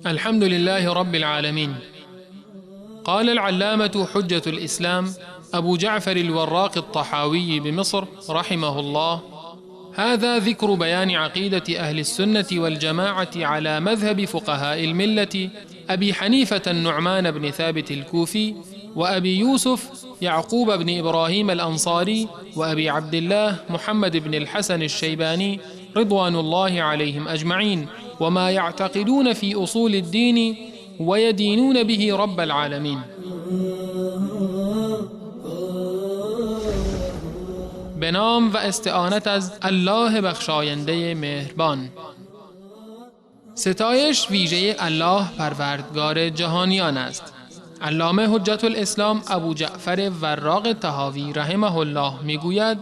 الحمد لله رب العالمين. قال العلامة حجة الإسلام أبو جعفر الوراق الطحاوي بمصر رحمه الله: هذا ذكر بيان عقيدة أهل السنة والجماعة على مذهب فقهاء الملة أبي حنيفة النعمان بن ثابت الكوفي، وأبي يوسف يعقوب بن إبراهيم الأنصاري، وأبي عبد الله محمد بن الحسن الشيباني رضوان الله عليهم أجمعين، وما يعتقدون في أصول الدين ويدينون به رب العالمين. به نام و استعانت از الله بخشاینده مهربان. ستایش ویژه الله پروردگار جهانیان است. علامه حجت الاسلام ابو جعفر وراق طحاوی رحمه الله میگوید: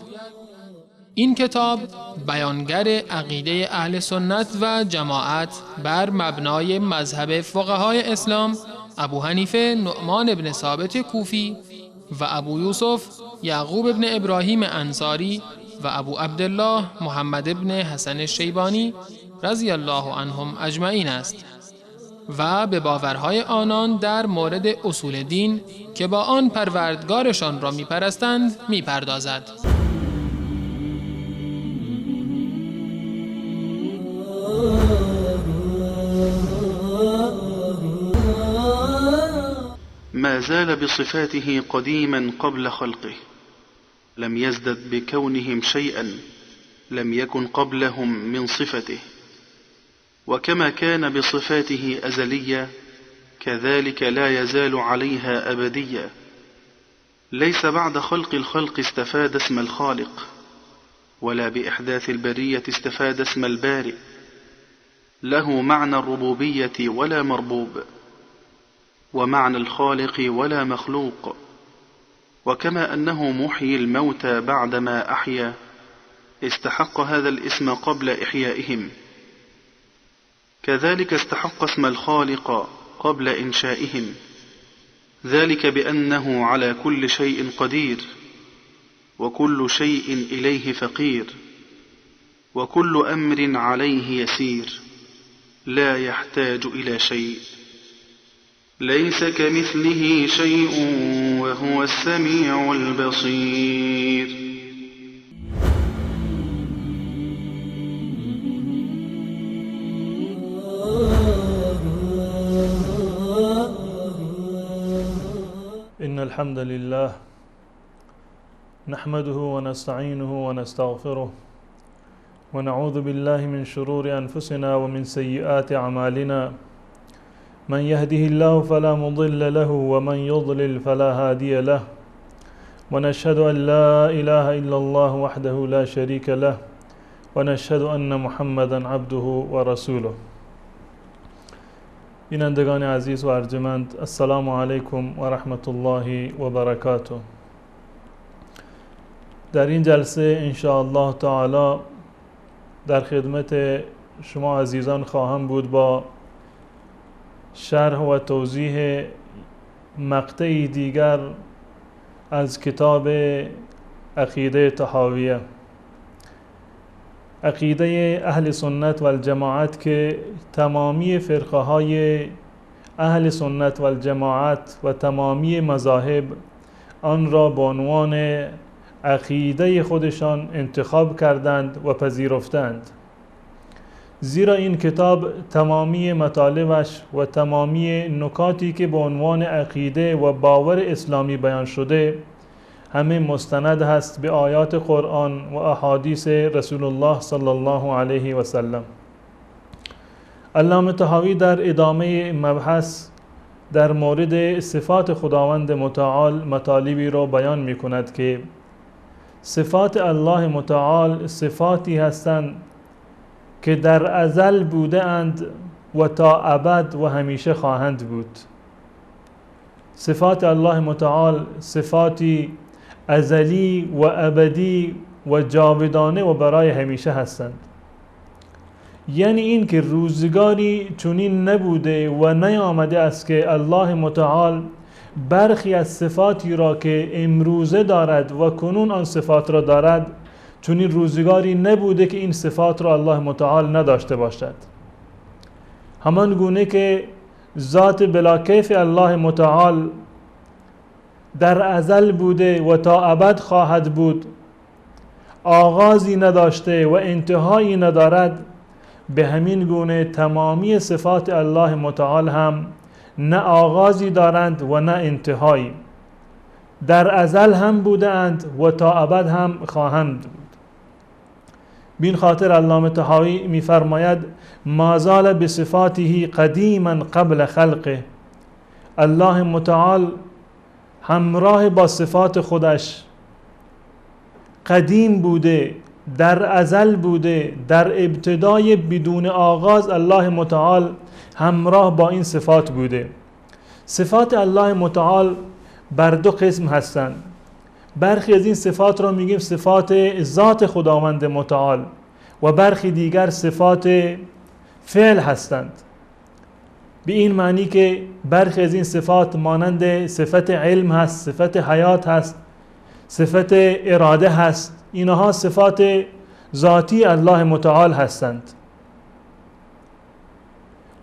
این کتاب بیانگر عقیده اهل سنت و جماعت بر مبنای مذهب فقهای اسلام ابو حنیفه نعمان بن ثابت کوفی و ابو یوسف یعقوب بن ابراهیم انصاری و ابو عبدالله محمد بن حسن شیبانی رضی الله عنهم اجمعین است و به باورهای آنان در مورد اصول دین که با آن پروردگارشان را میپرستند میپردازد. ما زال بصفاته قديما قبل خلقه، لم يزدد بكونهم شيئا لم يكن قبلهم من صفته، وكما كان بصفاته أزلية كذلك لا يزال عليها أبدية. ليس بعد خلق الخلق استفاد اسم الخالق، ولا بإحداث البرية استفاد اسم البارئ. له معنى الربوبية ولا مربوب، ومعنى الخالق ولا مخلوق. وكما أنه محيي الموتى بعدما أحيا، استحق هذا الاسم قبل إحيائهم، كذلك استحق اسم الخالق قبل إنشائهم، ذلك بأنه على كل شيء قدير، وكل شيء إليه فقير، وكل أمر عليه يسير، لا يحتاج إلى شيء، ليس كمثله شيء وهو السميع البصير. إن الحمد لله نحمده ونستعينه ونستغفره ونعوذ بالله من شرور أنفسنا ومن سيئات أعمالنا، من يهده الله فلا مضل له ومن يضلل فلا هادي له، ونشهد أن لا إله إلا الله وحده لا شريك له، ونشهد أن محمدا عبده ورسوله. بینندگان عزیز و ارجمند، السلام علیکم و رحمت الله و برکاته. در این جلسه ان شاء الله تعالی در خدمت شما عزیزان خواهم بود با شرح و توضیح مقطعی دیگر از کتاب عقیده طحاویه، عقیده اهل سنت و الجماعت که تمامی فرقه های اهل سنت و الجماعت و تمامی مذاهب آن را به عنوان عقیده خودشان انتخاب کردند و پذیرفتند. زیرا این کتاب تمامی مطالبش و تمامی نکاتی که به عنوان عقیده و باور اسلامی بیان شده همه مستند هست به آیات قرآن و احادیث رسول الله صلی الله علیه و سلم. علامه طحاوی در ادامه مبحث در مورد صفات خداوند متعال مطالبی را بیان می کند که صفات الله متعال صفاتی هستند که در ازل بوده اند و تا ابد و همیشه خواهند بود. صفات الله متعال صفاتی ازلی و ابدی و جاودانه و برای همیشه هستند. یعنی این که روزگاری چنین نبوده و نیامده است که الله متعال برخی از صفاتی را که امروزه دارد و کنون آن صفات را دارد، چنین روزگاری نبوده که این صفات را الله متعال نداشته باشد. همان گونه که ذات بلا کیف الله متعال در ازل بوده و تا ابد خواهد بود، آغازی نداشته و انتهایی ندارد، به همین گونه تمامی صفات الله متعال هم نه آغازی دارند و نه انتهایی، در ازل هم بودند و تا ابد هم خواهند بود. بین خاطر علامه طحاوی می‌فرماید ما زال بصفاته قدیما قبل خلقه. الله متعال همراه با صفات خودش قدیم بوده، در ازل بوده، در ابتدای بدون آغاز الله متعال همراه با این صفات بوده. صفات الله متعال بر دو قسم هستند. برخی از این صفات را میگیم صفات ذات خداوند متعال و برخی دیگر صفات فعل هستند، به این معنی که برخی از این صفات مانند صفت علم هست، صفت حیات هست، صفت اراده هست. اینها صفات ذاتی الله متعال هستند.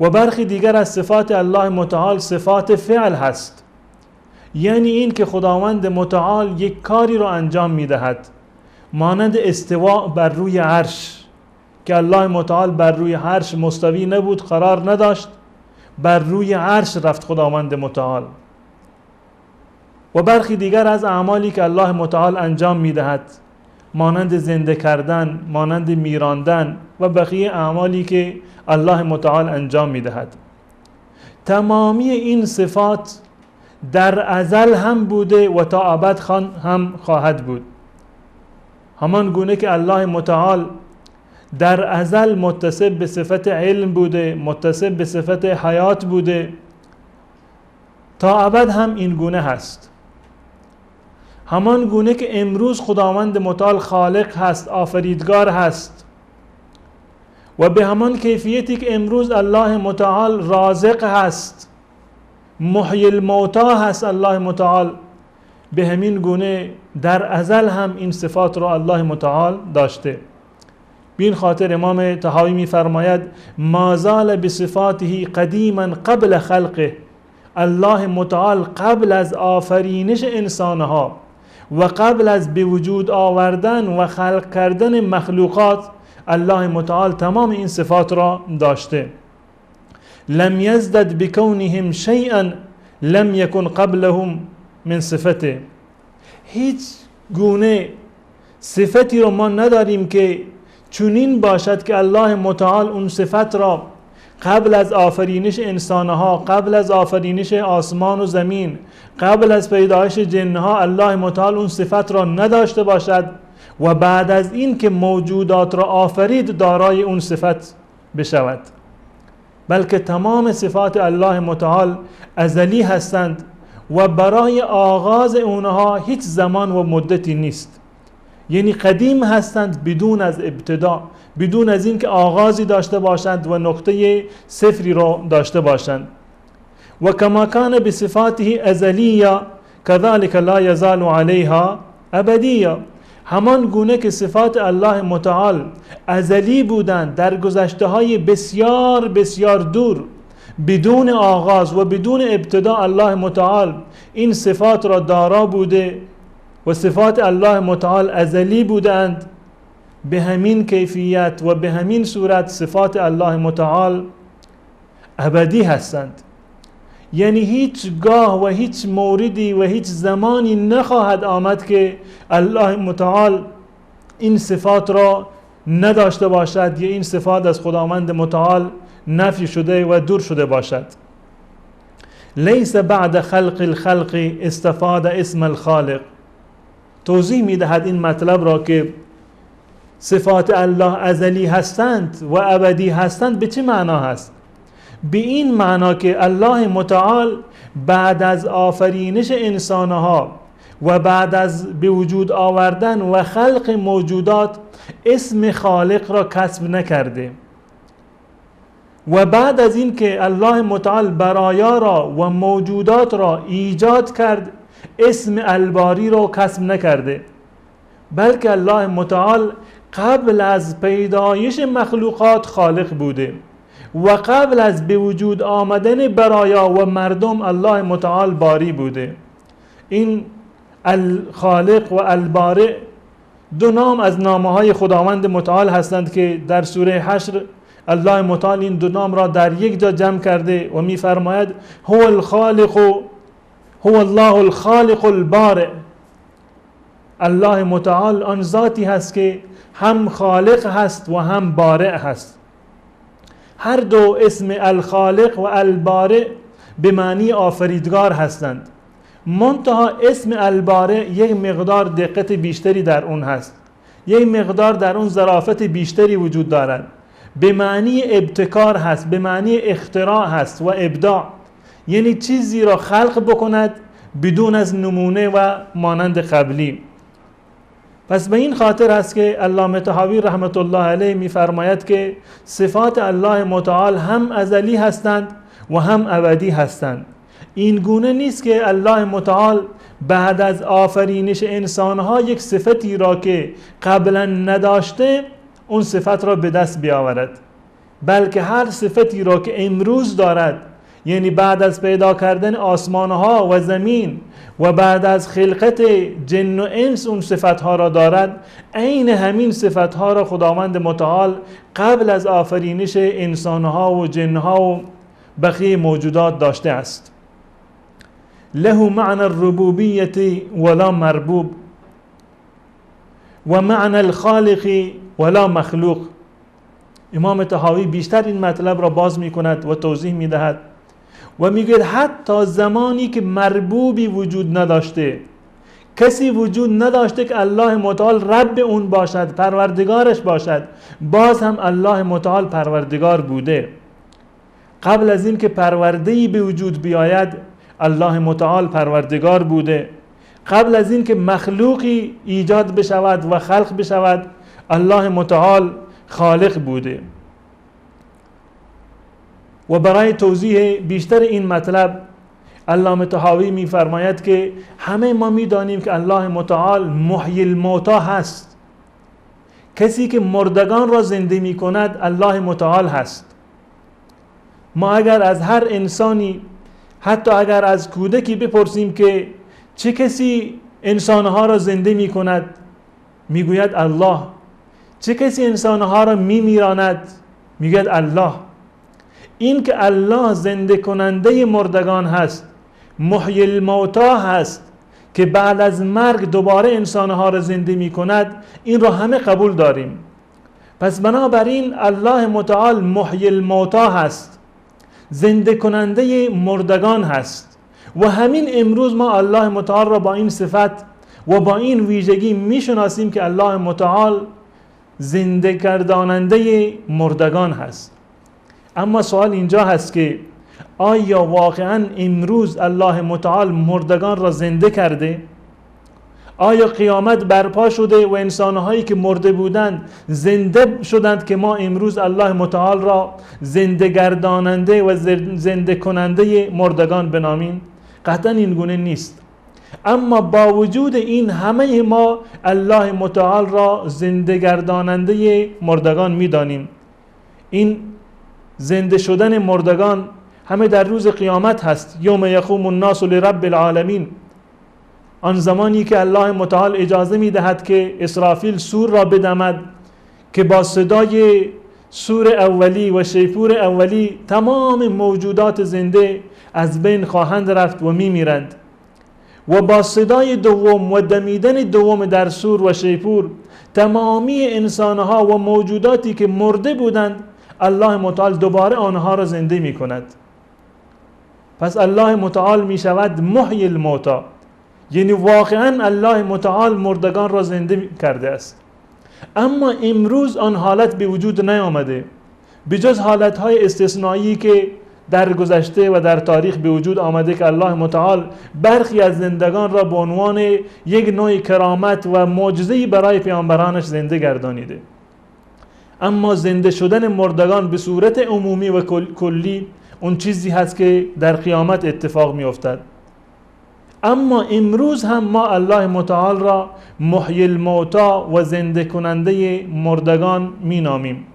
و برخی دیگر از صفات الله متعال صفات فعل هست، یعنی این که خداوند متعال یک کاری را انجام میدهد، مانند استواء بر روی عرش که الله متعال بر روی عرش مستوی نبود، قرار نداشت، بر روی عرش رفت خداوند متعال. و برخی دیگر از اعمالی که الله متعال انجام میدهد، مانند زنده کردن، مانند میراندن و بقیه اعمالی که الله متعال انجام میدهد. تمامی این صفات در ازل هم بوده و تا ابد هم خواهد بود. همان گونه که الله متعال در ازل متصف به صفت علم بوده، متصف به صفت حیات بوده، تا ابد هم این گونه هست. همان گونه که امروز خداوند متعال خالق هست، آفریدگار هست، و به همان کیفیتی که امروز الله متعال رازق هست، محیی الموتا هست الله متعال، به همین گونه در ازل هم این صفات را الله متعال داشته. به این خاطر امام طحاوی می‌فرماید ما زال بصفاته قدیما قبل خلقه. الله متعال قبل از آفرینش انسانها و قبل از به وجود آوردن و خلق کردن مخلوقات، الله متعال تمام این صفات را داشته. لم یزدد بکونهم شیئا لم یکن قبلهم من صفته. هیچ گونه صفتی رو ما نداریم که چنین باشد که الله متعال اون صفت را قبل از آفرینش انسانها، قبل از آفرینش آسمان و زمین، قبل از پیدایش جنها، الله متعال اون صفت را نداشته باشد و بعد از این که موجودات را آفرید دارای اون صفت بشود، بلکه تمام صفات الله متعال ازلی هستند و برای آغاز اونها هیچ زمان و مدتی نیست. یعنی قدیم هستند بدون از ابتدا، بدون از اینکه آغازی داشته باشند و نقطه صفری را داشته باشند. و کما کان بصفاته ازلیه كذلك لا یزال علیها ابدیه. همان گونه که صفات الله متعال ازلی بودند در گذشته های بسیار بسیار دور، بدون آغاز و بدون ابتدا الله متعال این صفات را دارا بوده و صفات الله متعال ازلی بودند، به همین کیفیت و به همین صورت صفات الله متعال ابدی هستند. یعنی هیچ گاه و هیچ موردی و هیچ زمانی نخواهد آمد که الله متعال این صفات را نداشته باشد یا این صفات از خداوند متعال نفی شده و دور شده باشد. لیس بعد خلق الخلق استفاد اسم الخالق. توضیح میدهد این مطلب را که صفات الله ازلی هستند و ابدی هستند به چه معنا هست؟ به این معنا که الله متعال بعد از آفرینش انسانها و بعد از به وجود آوردن و خلق موجودات اسم خالق را کسب نکرده و بعد از این که الله متعال برایا را و موجودات را ایجاد کرد اسم الباری را کسب نکرده، بلکه الله متعال قبل از پیدایش مخلوقات خالق بوده و قبل از به وجود آمدن برایا و مردم الله متعال باری بوده. این الخالق و البارئ دو نام از نامهای خداوند متعال هستند که در سوره حشر الله متعال این دو نام را در یک جا جمع کرده و میفرماید هو الخالق، هو الله الخالق البارئ. الله متعال آن ذاتی هست که هم خالق هست و هم بارئ هست. هر دو اسم الخالق و البارئ به معنی آفریدگار هستند، منتها اسم البارئ یک مقدار دقت بیشتری در اون هست، یک مقدار در اون ظرافت بیشتری وجود دارد. به معنی ابتکار هست، به معنی اختراع هست و ابداع، یعنی چیزی را خلق بکند بدون از نمونه و مانند قبلی. پس به این خاطر هست که علامه طحاوی رحمت الله علیه میفرماید که صفات الله متعال هم ازلی هستند و هم ابدی هستند. این گونه نیست که الله متعال بعد از آفرینش انسانها یک صفتی را که قبلا نداشته اون صفت را به دست بیاورد، بلکه هر صفتی را که امروز دارد، یعنی بعد از پیدا کردن آسمانها و زمین و بعد از خلقت جن و انس اون صفتها را دارد، عین همین صفتها را خداوند متعال قبل از آفرینش انسانها و جنها و بقیه موجودات داشته است. له معنی الربوبیت ولا مربوب و معنی الخالق ولا مخلوق. امام طحاوی بیشتر این مطلب را باز می کند و توضیح می دهد و میگوید حتی زمانی که مربوبی وجود نداشته، کسی وجود نداشته که الله متعال رب اون باشد، پروردگارش باشد، باز هم الله متعال پروردگار بوده. قبل از این که پرورده‌ای به وجود بیاید الله متعال پروردگار بوده. قبل از این که مخلوقی ایجاد بشود و خلق بشود الله متعال خالق بوده. و برای توضیح بیشتر این مطلب علامه طحاوی می‌فرماید که همه ما می‌دانیم که الله متعال محیی الموتی هست. کسی که مردگان را زنده می‌کند الله متعال هست. ما اگر از هر انسانی، حتی اگر از کودکی بپرسیم که چه کسی انسانها را زنده می‌کند، می‌گوید الله. چه کسی انسانها را می‌میراند، می‌گوید الله. این که الله زنده کننده مردگان هست، محیی الموتی هست که بعد از مرگ دوباره انسانها را زنده می کند، این را همه قبول داریم. پس بنابراین الله متعال محیی الموتی هست، زنده کننده مردگان هست و همین امروز ما الله متعال را با این صفت و با این ویژگی می شناسیم که الله متعال زنده گرداننده مردگان هست. اما سوال اینجا هست که آیا واقعا امروز الله متعال مردگان را زنده کرده؟ آیا قیامت برپا شده و انسانهایی که مرده بودند زنده شدند که ما امروز الله متعال را زنده گرداننده و زنده کننده مردگان بنامیم؟ قطعا این گونه نیست. اما با وجود این همه ما الله متعال را زنده گرداننده مردگان میدانیم. این زنده شدن مردگان همه در روز قیامت هست. یوم یقوم الناس لرب العالمین، آن زمانی که الله متعال اجازه میدهد که اسرافیل سور را بدمد که با صدای سور اولی و شیپور اولی تمام موجودات زنده از بین خواهند رفت و میمیرند، و با صدای دوم و دمیدن دوم در سور و شیپور تمامی انسانها و موجوداتی که مرده بودند الله متعال دوباره آنها را زنده می کند. پس الله متعال می شود محیی الموتی، یعنی واقعا الله متعال مردگان را زنده کرده است. اما امروز آن حالت به وجود نیامده، بجز حالتهای استثنایی که در گذشته و در تاریخ به وجود آمده که الله متعال برخی از زندگان را به عنوان یک نوع کرامت و معجزه‌ای برای پیامبرانش زنده گردانیده. اما زنده شدن مردگان به صورت عمومی و کلی اون چیزی هست که در قیامت اتفاق می افتد. اما امروز هم ما الله متعال را محیی الموتی و زنده کننده مردگان می نامیم.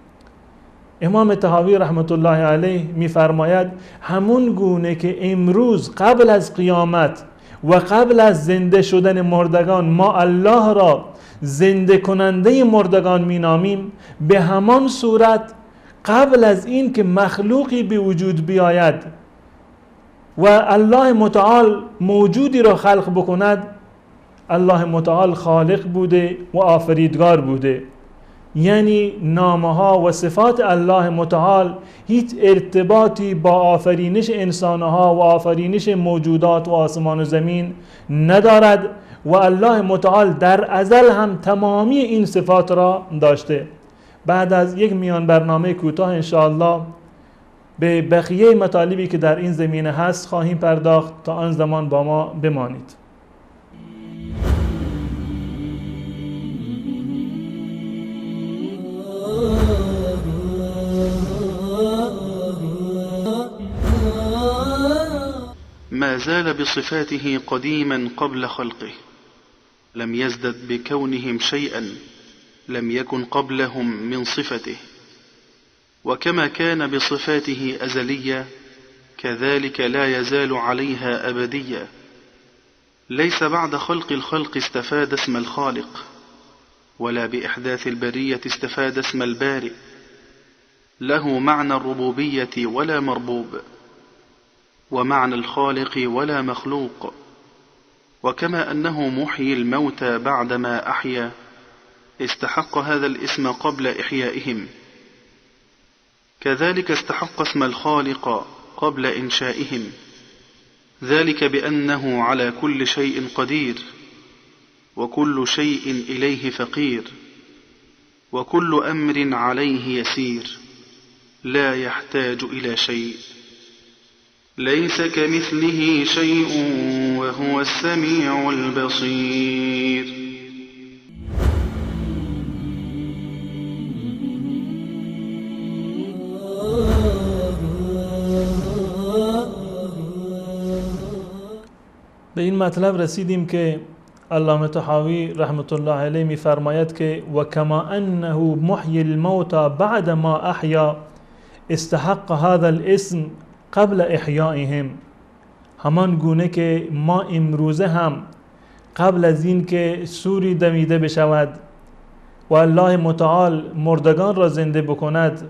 امام طحاوی رحمت الله علیه میفرماید همون گونه که امروز قبل از قیامت و قبل از زنده شدن مردگان ما الله را زنده کننده مردگان مینامیم، به همان صورت قبل از این که مخلوقی به وجود بیاید و الله متعال موجودی را خلق بکند، الله متعال خالق بوده و آفریدگار بوده. یعنی نامها و صفات الله متعال هیچ ارتباطی با آفرینش انسانها و آفرینش موجودات و آسمان و زمین ندارد و الله متعال در ازل هم تمامی این صفات را داشته. بعد از یک میان برنامه کوتاه انشاءالله به بقیه مطالبی که در این زمینه هست خواهیم پرداخت. تا آن زمان با ما بمانید. ما زال بصفاته قديما قبل خلقه، لم يزدد بكونهم شيئا لم يكن قبلهم من صفته، وكما كان بصفاته أزلية كذلك لا يزال عليها أبدية. ليس بعد خلق الخلق استفاد اسم الخالق، ولا بإحداث البرية استفاد اسم البارئ، له معنى الربوبية ولا مربوب، ومعنى الخالق ولا مخلوق. وكما أنه محيي الموتى بعدما أحيا، استحق هذا الاسم قبل إحيائهم، كذلك استحق اسم الخالق قبل إنشائهم، ذلك بأنه على كل شيء قدير، وكل شيء إليه فقير، وكل أمر عليه يسير، لا يحتاج إلى شيء، ليس كمثله شيء وهو السميع البصير. به این مطلب رسیدیم که علامه طحاوی رحمت الله علیه می‌فرماید که و کما انه محیی الموتى بعد ما احیا استحق هذا الاسم قبل احیائهم. همان گونه که ما امروزه هم قبل از این که سوری دمیده بشود و الله متعال مردگان را زنده بکند،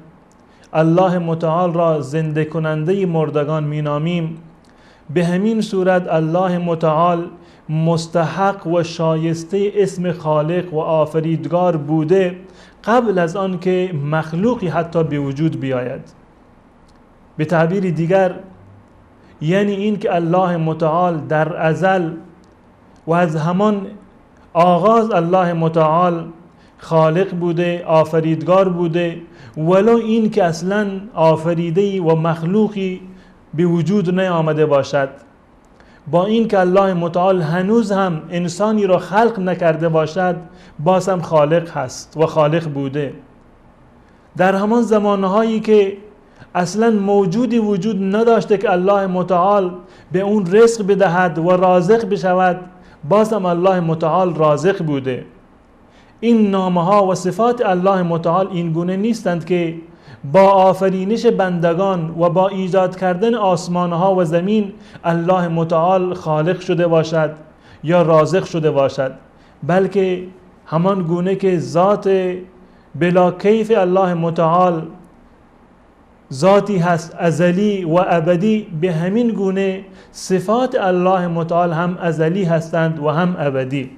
الله متعال را زنده کننده مردگان مینامیم، به همین صورت الله متعال مستحق و شایسته اسم خالق و آفریدگار بوده قبل از آن که مخلوقی حتی به وجود بیاید. به تعبیر دیگر یعنی این که الله متعال در ازل و از همان آغاز الله متعال خالق بوده، آفریدگار بوده، ولو این که اصلا آفریده‌ای و مخلوقی به وجود نیامده باشد. با این که الله متعال هنوز هم انسانی را خلق نکرده باشد، باز هم خالق هست و خالق بوده. در همان زمانهایی که اصلا موجودی وجود نداشته که الله متعال به اون رزق بدهد و رازق بشود، باز هم الله متعال رازق بوده. این نامها و صفات الله متعال این گونه نیستند که با آفرینش بندگان و با ایجاد کردن آسمانها و زمین الله متعال خالق شده باشد یا رازق شده باشد، بلکه همان گونه که ذات بلا کیف الله متعال ذاتی هست ازلی و ابدی، به همین گونه صفات الله متعال هم ازلی هستند و هم ابدی،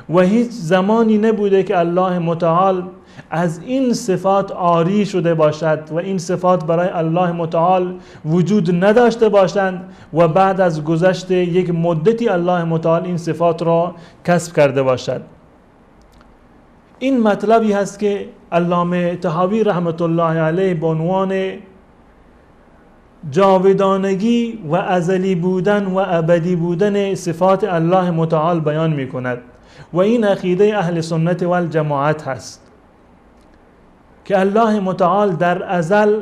و هیچ زمانی نبوده که الله متعال از این صفات عاری شده باشد و این صفات برای الله متعال وجود نداشته باشند و بعد از گذشت یک مدتی الله متعال این صفات را کسب کرده باشد. این مطلبی هست که علامه طحاوی رحمت الله علیه به عنوان جاودانگی و ازلی بودن و ابدی بودن صفات الله متعال بیان می کند و این عقیده اهل سنت و الجماعت هست که الله متعال در ازل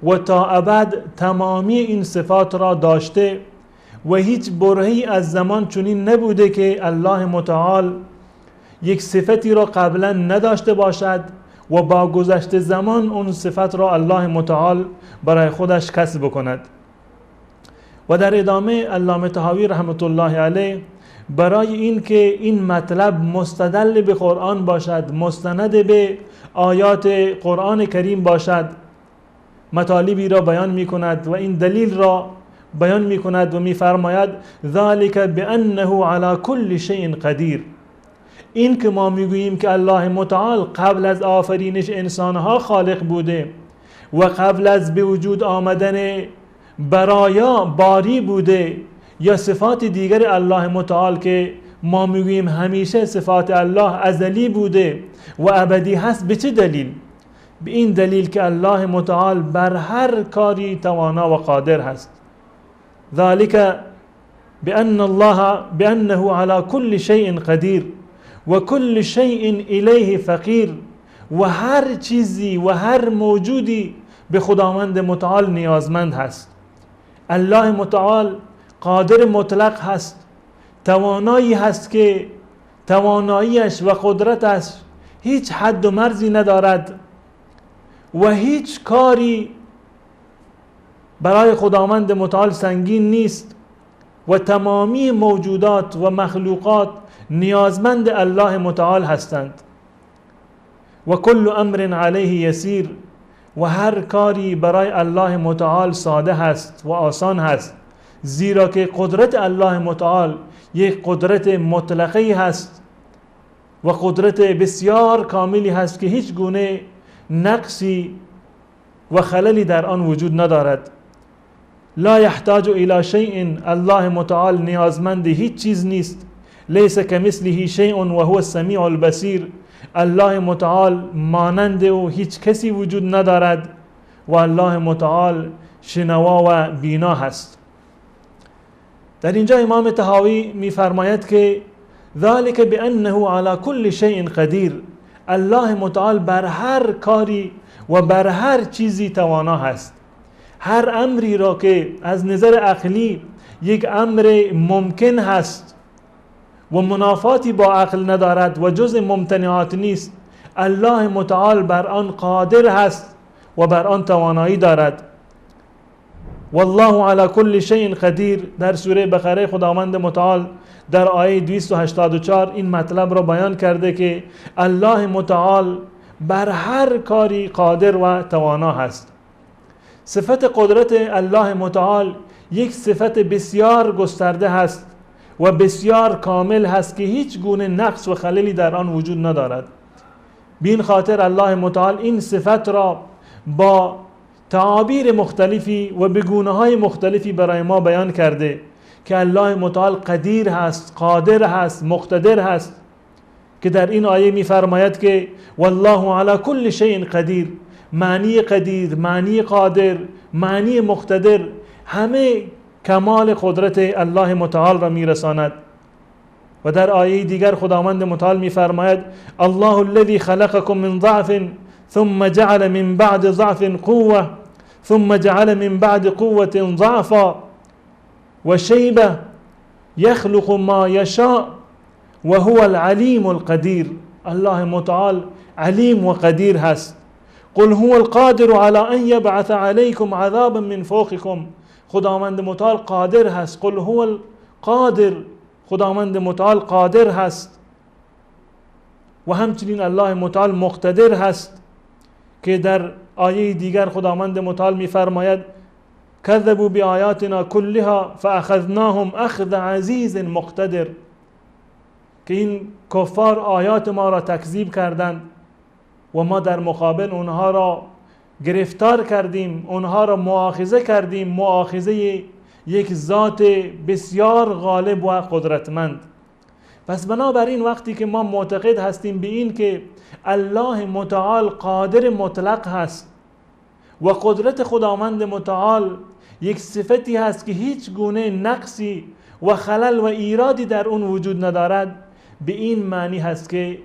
و تا ابد تمامی این صفات را داشته و هیچ برهه‌ای از زمان چنین نبوده که الله متعال یک صفتی را قبلا نداشته باشد و با گذشت زمان اون صفت را الله متعال برای خودش کسب بکند. و در ادامه علامه طحاوی رحمت الله علیه برای این که این مطلب مستدل به قرآن باشد، مستند به آیات قرآن کریم باشد، مطالبی را بیان می کند و این دلیل را بیان می کند و می فرماید ذلك بأنه على كل شیء قدیر. این که ما میگوییم که الله متعال قبل از آفرینش انسانها خالق بوده و قبل از به وجود آمدن برایا باری بوده، یا صفات دیگر الله متعال که ما میگوییم همیشه صفات الله ازلی بوده و ابدی هست، به چه دلیل؟ به این دلیل که الله متعال بر هر کاری توانا و قادر هست. ذلك بأن الله بأنه على كل شيء قدیر و كل شيء الیه فقیر. و هر چیزی و هر موجودی به خداوند متعال نیازمند هست. الله متعال قادر مطلق هست، توانایی هست که تواناییش و قدرتش هیچ حد و مرزی ندارد و هیچ کاری برای خداوند متعال سنگین نیست و تمامی موجودات و مخلوقات نیازمند الله متعال هستند. و کل امر علیه یسیر، و هر کاری برای الله متعال ساده هست و آسان هست، زیرا که قدرت الله متعال یک قدرت مطلقه هست و قدرت بسیار کاملی هست که هیچ گونه نقصی و خللی در آن وجود ندارد. لا یحتاج الی شیء، الله متعال نیازمند هیچ چیز نیست. لیس کمثله شیء و هو السمیع البصیر، الله متعال مانند او هیچ کسی وجود ندارد و الله متعال شنوا و بینا هست. در اینجا امام طحاوی میفرماید که ذلك بأنه على كل شیء قدیر، الله متعال بر هر کاری و بر هر چیزی توانا هست. هر امری را که از نظر عقلی یک امر ممکن هست و منافاتی با عقل ندارد و جز ممتنعات نیست، الله متعال بر آن قادر هست و بر آن توانایی دارد. والله علی کل شیء قدیر. در سوره بقره خداوند متعال در آیه 284 این مطلب را بیان کرده که الله متعال بر هر کاری قادر و توانا هست. صفت قدرت الله متعال یک صفت بسیار گسترده هست و بسیار کامل هست که هیچ گونه نقص و خللی در آن وجود ندارد. به این خاطر الله متعال این صفت را با تعابیر مختلفی و به گونه های مختلفی برای ما بیان کرده که الله متعال قدیر هست، قادر هست، مقتدر هست، که در این آیه میفرماید که والله علی کل شیء قدیر. معنی قدیر، معنی قادر، معنی مقتدر، همه کمال قدرت الله متعال را میرساند. و در آیه دیگر خداوند متعال میفرماید الله الذی خلقکم من ضعف ثم جعل من بعد ضعف قوة ثم جعل من بعد قوة ضعفا وشیبة یخلق ما یشاء وهو العلیم القدیر. الله متعال علیم و قدیر هست. قل هو القادر على ان یبعث علیکم عذابا من فوقکم. خداوند متعال قادر هست. قل هو القادر، خداوند متعال قادر هست. و همچنین الله متعال مقتدر هست که در آیه دیگر خداوند متعال میفرماید کذبوا بآیاتنا کلها فاخذناهم اخذ عزیز مقتدر، که این کفار آیات ما را تکذیب کردند و ما در مقابل اونها را گرفتار کردیم، اونها را مؤاخذه کردیم، مؤاخذه یک ذات بسیار غالب و قدرتمند. پس بنابراین وقتی که ما معتقد هستیم به این که الله متعال قادر مطلق هست و قدرت خداوند متعال یک صفتی هست که هیچ گونه نقصی و خلل و ایرادی در اون وجود ندارد، به این معنی هست که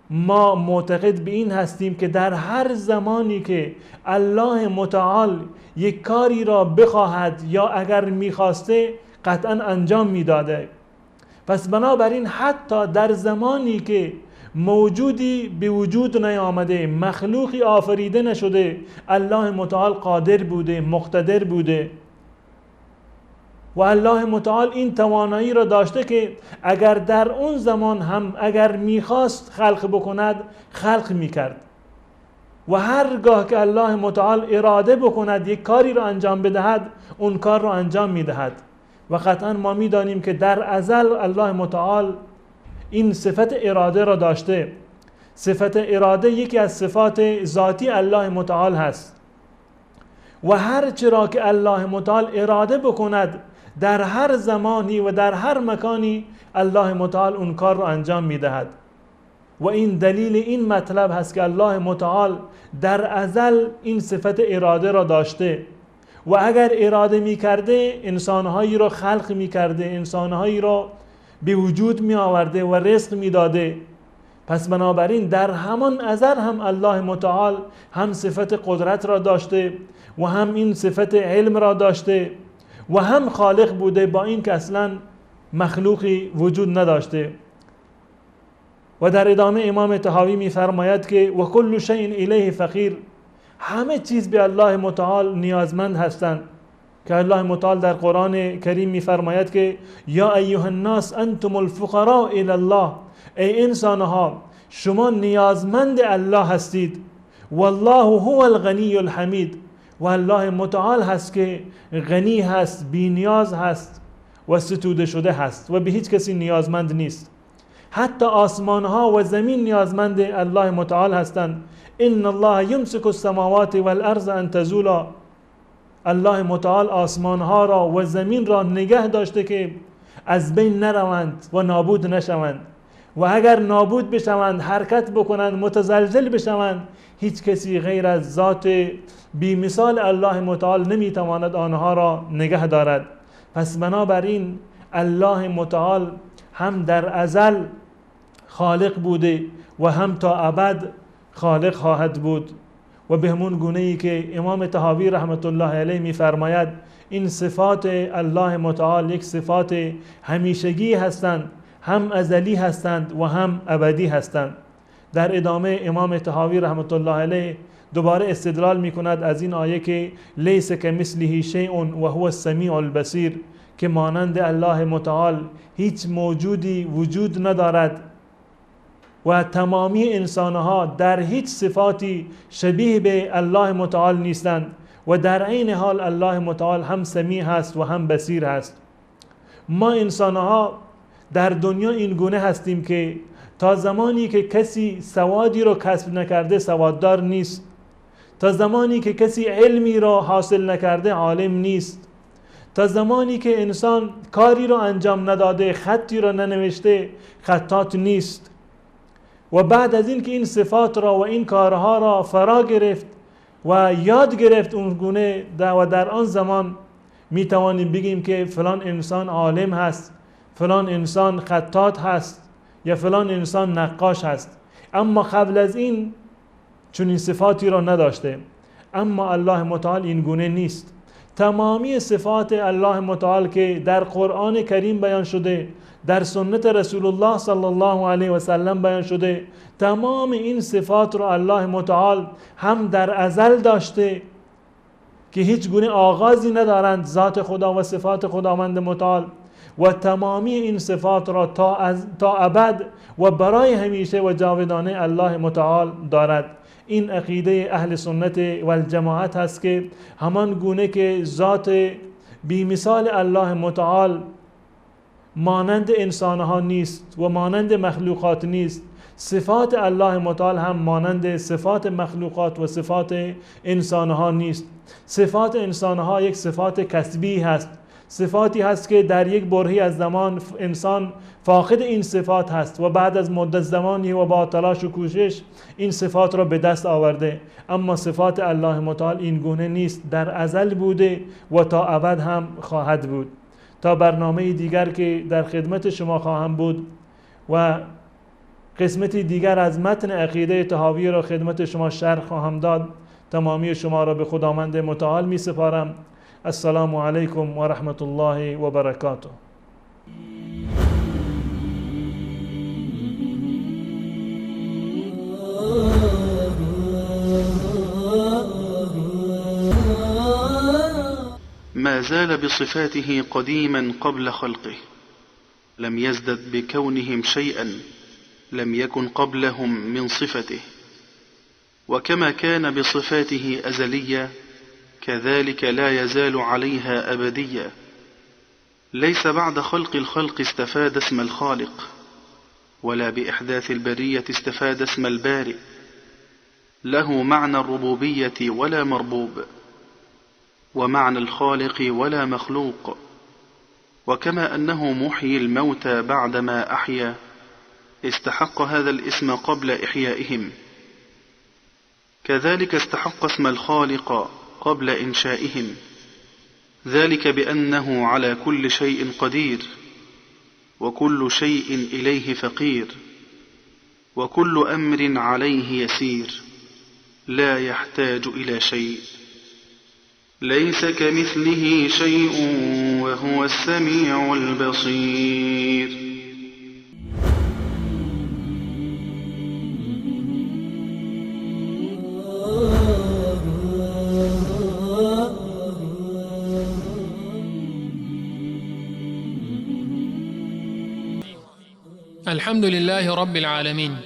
ما معتقد به این هستیم که در هر زمانی که الله متعال یک کاری را بخواهد یا اگر میخواسته قطعا انجام میداده. پس بنابراین حتی در زمانی که موجودی به وجود نیامده، مخلوقی آفریده نشده، الله متعال قادر بوده، مقتدر بوده و الله متعال این توانایی را داشته که اگر در اون زمان هم اگر میخواست خلق بکند خلق میکرد و هرگاه که الله متعال اراده بکند یک کاری را انجام بدهد اون کار را انجام میدهد. و قطعا ما میدانیم که در ازل الله متعال این صفت اراده را داشته. صفت اراده یکی از صفات ذاتی الله متعال هست و هر چرا که الله متعال اراده بکند در هر زمانی و در هر مکانی الله متعال اون کار را انجام میدهد. و این دلیل این مطلب هست که الله متعال در ازل این صفت اراده را داشته و اگر اراده میکرده انسانهایی را خلق میکرده، انسانهایی را به وجود می آورده و رزق میداده. پس بنابراین در همان ازل هم الله متعال هم صفت قدرت را داشته و هم این صفت علم را داشته و هم خالق بوده، با این که اصلا مخلوقی وجود نداشته. و در ادامه امام طحاوی میفرماید که و کل شیء الیه فقیر، همه چیز به الله متعال نیازمند هستند که الله متعال در قرآن کریم میفرماید که یا ایها الناس انتم الفقراء الی الله، ای انسانها شما نیازمند الله هستید، والله هو الغنی الحمید، و الله متعال هست که غنی هست، بی نیاز هست و ستوده شده هست و به هیچ کسی نیازمند نیست. حتی آسمان ها و زمین نیازمند الله متعال هستند. ان الله یمسک السماوات والارض ان تزولا، الله متعال آسمان ها را و زمین را نگه داشته که از بین نروند و نابود نشوند، و اگر نابود بشوند، حرکت بکنند، متزلزل بشوند، هیچ کسی غیر از ذات بی مثال الله متعال نمیتواند آنها را نگه دارد. پس بنابراین الله متعال هم در ازل خالق بوده و هم تا ابد خالق خواهد بود. و به همون گونه ای که امام طحاوی رحمت الله علیه میفرماید این صفات الله متعال یک صفات همیشگی هستند، هم ازلی هستند و هم ابدی هستند. در ادامه امام طحاوی رحمت الله علیه دوباره استدلال میکند از این آیه که لیس کمثله شیء و هو السمیع البصیر، که مانند الله متعال هیچ موجودی وجود ندارد و تمامی انسانها در هیچ صفاتی شبیه به الله متعال نیستند و در عین حال الله متعال هم سمیع هست و هم بصیر هست. ما انسانها در دنیا این گونه هستیم که تا زمانی که کسی سوادی را کسب نکرده سواددار نیست، تا زمانی که کسی علمی را حاصل نکرده عالم نیست، تا زمانی که انسان کاری را انجام نداده، خطی را ننوشته، خطاط نیست. و بعد از این که این صفات را و این کارها را فرا گرفت و یاد گرفت اون گونه و در آن زمان می توانیم بگیم که فلان انسان عالم هست، فلان انسان خطاط هست یا فلان انسان نقاش هست. اما قبل از این چنین صفاتی را نداشته. اما الله متعال این گونه نیست. تمامی صفات الله متعال که در قرآن کریم بیان شده، در سنت رسول الله صلی الله علیه و سلم بیان شده، تمام این صفات را الله متعال هم در ازل داشته که هیچ گونه آغازی ندارند ذات خدا و صفات خداوند متعال، و تمامی این صفات را تا ابد و برای همیشه و جاودانه الله متعال دارد. این عقیده اهل سنت و الجماعت هست که همان گونه که ذات بی مثال الله متعال مانند انسانها نیست و مانند مخلوقات نیست، صفات الله متعال هم مانند صفات مخلوقات و صفات انسانها نیست. صفات انسانها یک صفات کسبی هست، صفاتی هست که در یک برهی از زمان انسان فاقد این صفات هست و بعد از مدت زمانی و با تلاش و کوشش این صفات را به دست آورده. اما صفات الله متعال این گونه نیست، در ازل بوده و تا ابد هم خواهد بود. تا برنامه دیگر که در خدمت شما خواهم بود و قسمت دیگر از متن عقیده طحاوی را خدمت شما شرح خواهم داد، تمامی شما را به خداوند متعال می سپارم. السلام علیکم و رحمت الله و برکاته. ما زال بصفاته قديما قبل خلقه، لم يزدد بكونهم شيئا لم يكن قبلهم من صفته. وكما كان بصفاته أزلية كذلك لا يزال عليها أبدية. ليس بعد خلق الخلق استفاد اسم الخالق، ولا بإحداث البرية استفاد اسم البارئ. له معنى الربوبية ولا مربوب، ومعنى الخالق ولا مخلوق. وكما أنه محيي الموتى بعدما أحيا، استحق هذا الاسم قبل إحيائهم، كذلك استحق اسم الخالق قبل إنشائهم. ذلك بأنه على كل شيء قدير، وكل شيء إليه فقير، وكل أمر عليه يسير، لا يحتاج إلى شيء. ليس كمثله شيء وهو السميع البصير. الحمد لله رب العالمين.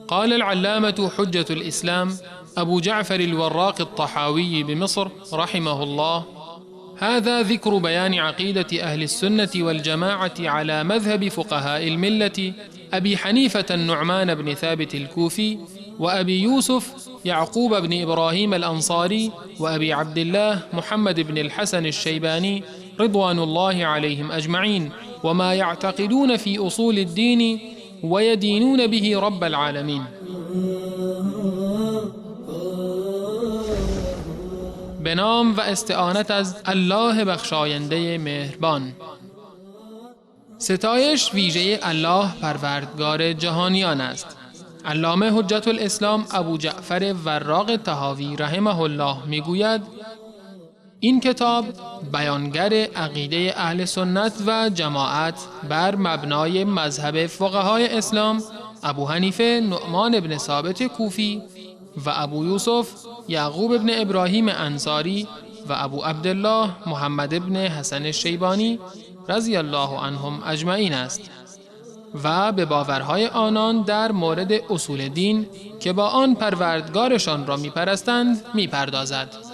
قال العلامة حجة الإسلام أبو جعفر الوراق الطحاوي بمصر رحمه الله: هذا ذكر بيان عقيدة أهل السنة والجماعة على مذهب فقهاء الملة أبي حنيفة النعمان بن ثابت الكوفي، وأبي يوسف يعقوب بن إبراهيم الأنصاري، وأبي عبد الله محمد بن الحسن الشيباني رضوان الله عليهم أجمعين، وما يعتقدون في أصول الدين ويدينون به رب العالمين. به نام و استعانت از الله بخشاینده مهربان. ستایش ویژه الله پروردگار جهانیان است. علامه حجت الاسلام ابو جعفر وراق طحاوی رحمه الله میگوید: این کتاب بیانگر عقیده اهل سنت و جماعت بر مبنای مذهب فقهای اسلام ابو حنیفه نعمان بن ثابت کوفی و ابو یوسف یعقوب بن ابراهیم انصاری و ابو عبدالله محمد بن حسن الشیبانی رضی الله عنهم اجمعین است و به باورهای آنان در مورد اصول دین که با آن پروردگارشان را میپرستند میپردازد.